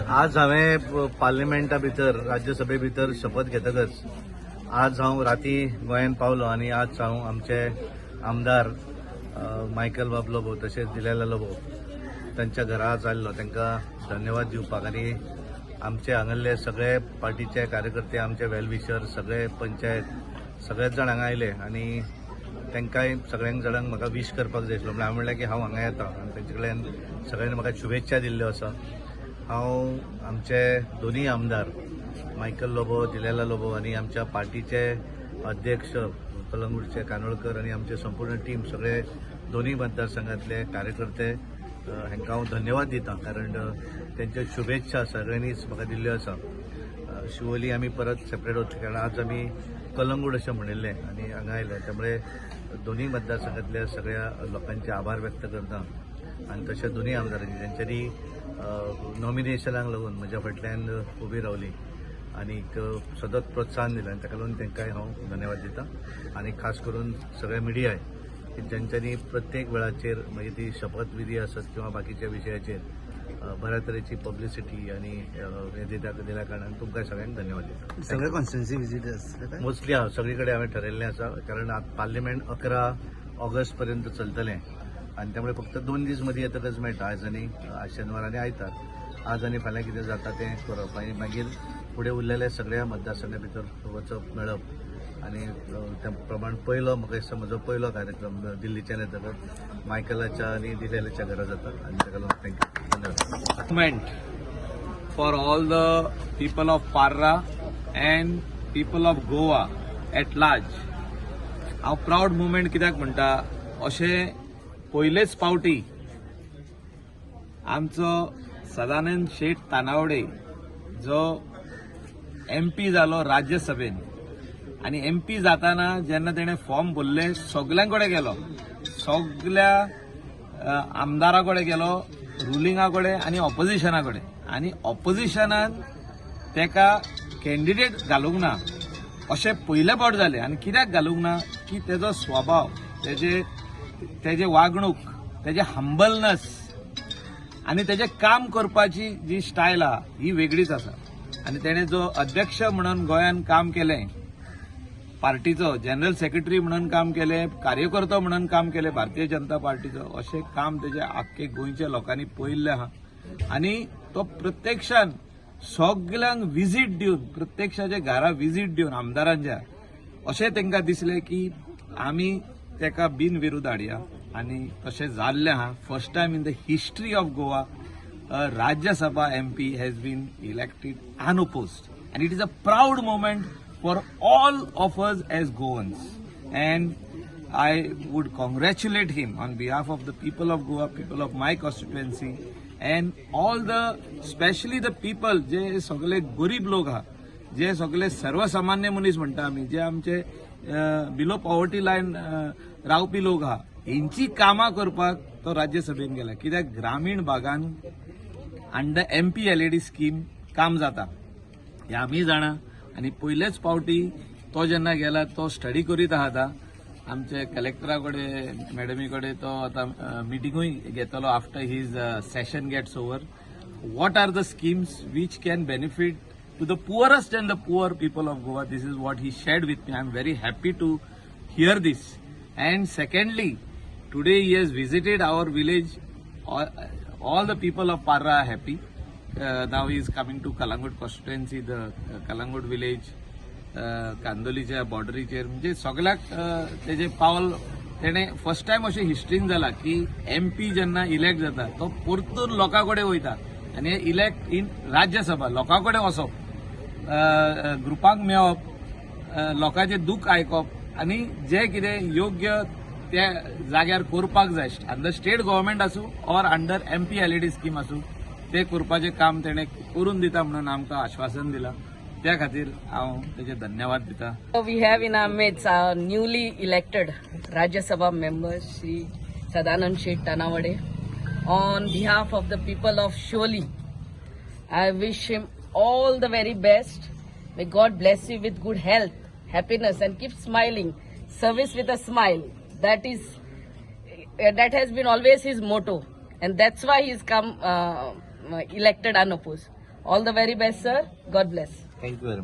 आज हांवें पार्लिमेंटा भितर, राज्यसभे भितर शपथ घेतकच आज हांव राती गोंयांत पावलो आनी आज हांव आमचे आमदार मायकल बाब लोबो तशेंच दिलेला लोबो तांच्या घरा आयिल्लो तांकां धन्यवाद दिवपाक आनी आमचे हांगल्ले सगळे पार्टीचे कार्यकर्ते, आमचे वेलविशर, सगळे पंचायत, सगळेच जाण हांगा आयले आनी तांकांय सगळ्यांक जाणांक म्हाका वीश करपाक जाय आसलो. म्हणल्यार हांवें म्हणलें की हांव हांगा येता आनी तांचे कडल्यान सगळ्यांनी म्हाका शुभेच्छा दिल्ल्यो आसा. हांव आमचे दोनूय आमदार मायकल लोबो, दिलेला लोबो आनी आमच्या पार्टीचे अध्यक्ष कलंगूटचे कानोळकर आनी आमचे संपूर्ण टीम, सगळे दोनूय मतदारसंघातले कार्यकर्ते हांकां हांव धन्यवाद दिता, कारण तेंच्यो शुभेच्छा सगळ्यांनीच म्हाका दिल्ल्यो आसा. शिवोली आमी परत सेपरेट वतले, कारण आज आमी कलंगूट अशें म्हणिल्लें आनी हांगा आयले. त्यामुळे दोनूय मतदारसंघातल्या सगळ्या लोकांचे आभार व्यक्त करता आनी तशें दोनूय आमदारांचे, तेंच्यांनी नॉमिनेशनाक लागून म्हज्या फाटल्यान उबी रावली आनीक सतत प्रोत्साहन दिलें आनी ताका लागून तांकांय हांव धन्यवाद दिता. आनी खास करून सगळे मिडियाय की ज्यांच्यांनी प्रत्येक वेळाचेर मागीर ती शपथविधी आसत किंवा बाकीच्या विशयाचेर बऱ्या तरेची पब्लिसिटी आनी हें दिता दिल्या कारणान तुमकां सगळ्यांक धन्यवाद दिता. सगळे कॉन्स्टिट्युन्सी विजीट आसले काय? मोस्टली हांव सगळी कडेन हांवें ठरयल्लें आसा, कारण आतां पार्लिमेंट 11 ऑगस्ट पर्यंत चलतलें आनी त्यामुळे फक्त 2 दीस मदीं येतकच मेळटा, आयज आनी आज शेनवार आनी आयतार. आज आनी फाल्यां कितें जाता तें करप आनी मागीर फुडें उरलेल्या सगळ्या मतदारसंघा भितर वचप, मेळप आनी त्या प्रमाण पयलो, म्हाका दिसता, म्हजो पयलो कार्यक्रम दिल्लीच्यान येतकच मायकलाच्या आनी दिलेल्याच्या घरा जाता आनी ताका लागून thank you, धन्यवाद. Moment for all the people of Parra and people of Goa at large. हांव प्राऊड मुमेंट कित्याक म्हणटा, अशें पयलेच पावटी आमचो सदानंद शेठ तानावडे जो एमपी जालो राज्यसभेन आनी एमपी जाताना जेन्ना तेणें फॉर्म भरले, सगल्यां कडेन गेलो, सगल्या आमदारा कडेन गेलो, रुलिंगा कडेन आनी ऑपोजिशना कडेन, आनी ऑपोजिशनान तेका कॅन्डिडेट घालूंक ना अशें पयले फावट जालें. आनी कित्याक घालूंक ना की तेजो स्वभाव, तेजे तेजे वागणूक, तेजे हंबलनस आनी तेजें काम करपाची जी स्टायल आहा ही वेगळीच आसा. आनी तेणें जो अध्यक्ष म्हणून गोंयांत काम केलें, पार्टीचो जनरल सेक्रेटरी म्हणून काम केलें, कार्यकर्तो म्हणून काम केलें भारतीय जनता पार्टीचो, अशें काम तेजें आख्खे गोंयच्या लोकांनी पळयल्लें आहा. आनी तो प्रत्यक्षान सगल्यांक विजीट दिवन, प्रत्यक्षाच्या घरा विजीट दिवन आमदारांच्या, अशें तांकां दिसलें की आमी तेका बिनविरोध हाडया आनी तशें जाल्लें आहा. First time in the history of Goa, Rajya Sabha MP has been elected unopposed and it is a proud moment for all of us as Goans, and I would congratulate him on behalf of the people of Goa, people of my constituency, and all the, especially the people जे सगळे गरीब लोक आहा, जे सगळे सर्वसामान्य मनीस म्हणटा आमी, जे आमचे बिलो पॉवर्टी लायन रावपी लोक आहा, हेंची कामां करपाक तो राज्यसभेन गेला. कित्याक ग्रामीण भागान under MPLAD scheme काम जाता हें आमी जाणा. आनी पयलेच पावटी तो जेन्ना गेला, तो स्टडी करीत आहा. आतां आमचे कलेक्टरा कडेन, मॅडमी कडेन तो आतां मिटिंगूय घेतलो after his session gets over, what are the schemes which can benefit to the poorest and the poor people of Goa. This is what he shared with me. I am very happy to hear this. And secondly, today he has visited our village. All the people of Parra are happy. Now he is coming to Calangute constituency, the Calangute village, कांदोलीच्या बॉर्डरीचेर, म्हणजे सगळ्याक तेजे पावल तेणे first time अशें हिस्ट्रीन जाला की MP जेन्ना elect जाता तो परतून लोकां कडेन वयता आनी इलेक्ट इन राज्यसभा लोकां कडेन वचप, ग्रुपांक मेळप, लोकांचें दूख आयकप आनी जे कितें योग्य त्या जाग्यार करपाक जाय, अंडर स्टेट गव्हर्मेंट आसूं or under MPLAD scheme आसूं, ते करपाचें काम तेणें करून दिता म्हणून आमकां आश्वासन दिलां. त्या खातीर हांव तेजे धन्यवाद दिता. We have in our midst our newly elected Rajya Sabha member, Shri Sadanand Shet Tanavade. On behalf of the people of Siolim, I wish him all the very best. May God bless you with good health, happiness, and keep smiling. Service with a smile. That has been always his motto, and that's why he's come elected unopposed. All the very best, sir. God bless. Thank you very much.